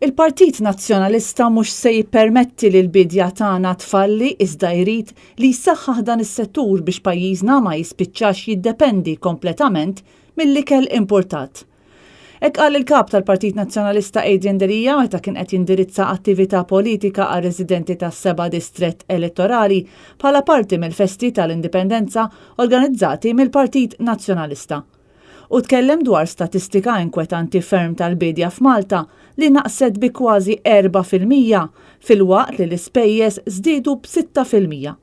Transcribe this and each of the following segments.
Il-Partit Nazzjonalista mhux se jippermetti li l-biedja tagħna tfalli iżda jrid li jsaħħaħ dan is-settur biex pajjiżna ma jispiċċax jiddependi kompletament mill-ikel importat. Hekk qal il-Kap tal-Partit Nazzjonalista Adrian Delia meta kien qed jindirizza attività politika għar-residenti tas-seba' distrett elettorali bħala parti mill-festi tal-Indipendenza organizzati mill-Partit Nazzjonalista. Hu tkellem dwar statistika inkwetanti ferm tal-biedja f'Malta li naqset bi kważi 4% filwaqt li l-ispejjeż żdiedu b'6%.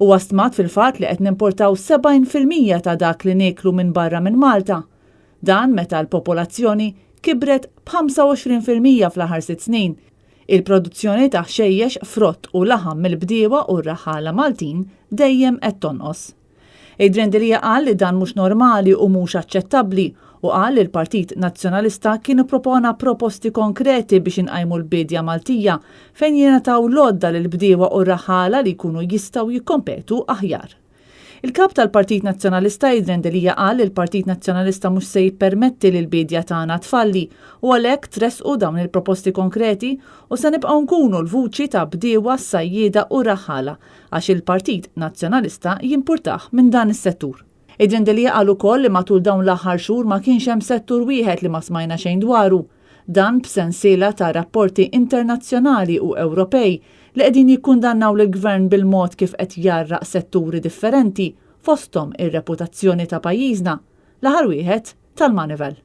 Huwa stmat fil-fatt li qed nimportaw 70% ta' dak li nieklu minn barra minn Malta. Dan meta l-popolazzjoni kibret b'25% fl-aħħar sitt snin. Il-produzzjoni ta' ħxejjex, frott u laħam mill-bdiewa u r-raħħala Maltin dejjem qed tonqos. Adrian Delia qal li dan mhux normali u mhux aċċettabbli u qal li l-Partit Nazzjonalista kien ippropona proposti konkreti biex inqajmu l-biedja Maltija fejn jingħataw l-għodda lill-bdiewa u r-raħħala li jkunu jistgħu jikkompetu aħjar. Il-Kap tal-Partit Nazzjonalista Adrian Delia qal li l-Partit Nazzjonalista mhux se jippermetti li l-biedja tagħna tfalli u għalhekk tressqu dawn il-proposti konkreti u se nibqgħu nkunu l-vuċi ta' bdiewa, sajjieda u raħħala għax il-Partit Nazzjonalista jimpurtah minn dan is-settur. Adrian Delia qal ukoll li matul dawn l-aħħar xhur ma kienx hemm settur wieħed li ma smajna xejn dwaru. Dan b'sensiela ta' rapporti internazzjonali u Ewropej li qegħdin jikkundannaw lill-Gvern bil-mod kif qed jgħarraq setturi differenti fosthom ir-reputazzjoni ta' pajjiżna, l-aħħar wieħed tal-Moneyval.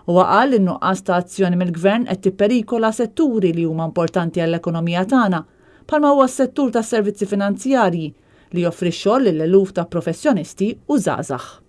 Huwa qal li n-nuqqas ta' azzjoni mill-Gvern qed tipperikola setturi li huma importanti għall-ekonomija tagħna, bħalma huwa s-settur tas-servizzi finanzjarji, li joffri x-xogħol lil eluf ta' professjonisti u żgħażagħ.